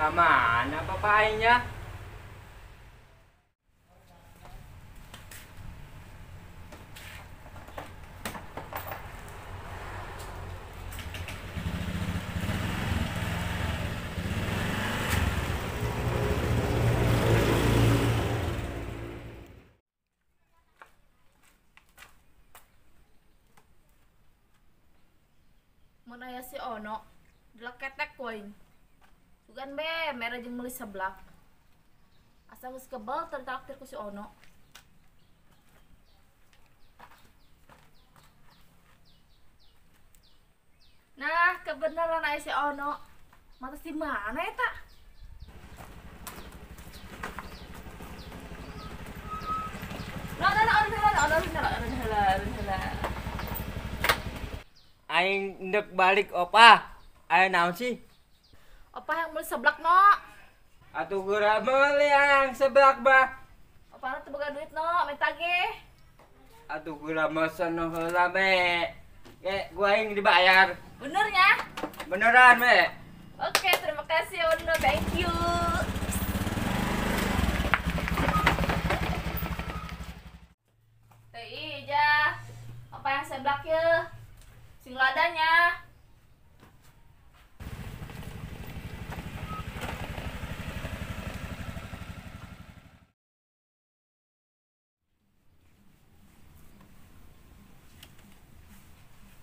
Kamana bapak aingnya? Mun aya si Ono, dileketek ku aing. Sugan be, merah jeung meuli seblak. Asa geus kebel teu ditraktir ku si Ono. Nah, kebenaran aya si Ono. Matas di mana eta? No, no, no, no, no, no, no, no, no. Aing ndek balik opa. Aya naon sih? Opa yang beli seblak no. Atuh geura meuli yang seblak bah. Opa teu boga duit no, minta ge. Atuh geura mesen heula be. Ge gua aing dibayar. Bener nya? Beneran be. Oke, terima kasih Ono, thank you. Teh Ija, opa yang seblak ye. Sing ladanya.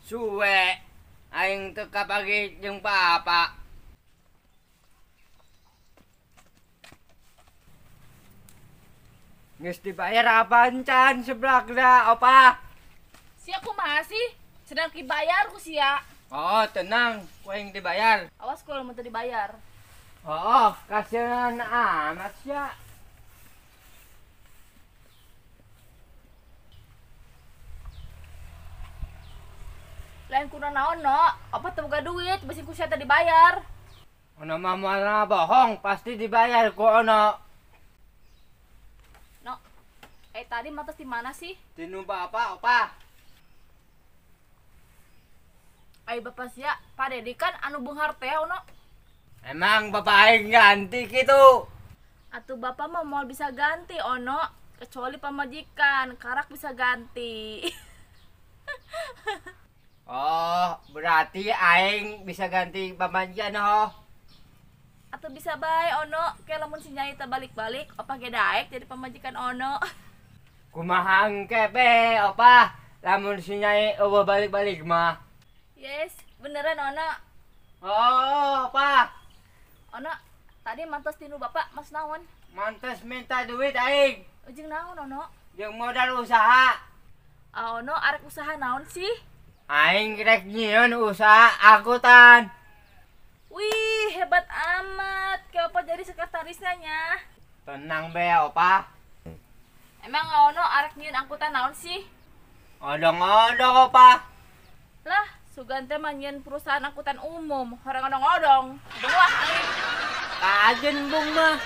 Suwe aing teu kapagi jeung papa. Geus dibayar apaan can seblak da opa? Sia kumaha sih? Sedang dibayar ku sia. Oh, tenang, ku aing dibayar. Awas ku lamun teu dibayar. Oh, kasihan amat sia. Lain kuna naon no, apa teu boga duit, bisi ku sia teu dibayar. Ono mah moal bohong, pasti dibayar ku ono. No, tadi matas di mana sih? Di nu bapak, opa. Ai bapak sia, Pak Dedi kan anu beunghar teh ono. Emang bapak aing ganti kitu? Atuh bapak mah moal bisa ganti ono, kecuali pamajikan, karak bisa ganti. Oh, berarti aing bisa ganti pamajikan oh. Atau bisa bae ono, kayak lamun si Nyai teh balik-balik, opa ge daek jadi pamajikan ono. Kumaha engke be, opa? Lamun si Nyai eueuh balik-balik mah. Yes, beneran ono. Oh, opa. Ono, tadi mantos tinu bapak mas naon? Mantos minta duit aing. Ujung naon ono? Jeung modal usaha. Ah, ono arek usaha naon sih? Aing rek nyieun usaha angkutan. Wih, hebat amat. Kayak apa jadi sekretarisnya nya? Tenang be, opa. Emang ono arek nyieun angkutan naon sih? Odong-odong, opa. Lah, sugan teh mah nyieun perusahaan angkutan umum, horeng odong-odong. Buah aing. Kajen bung mah.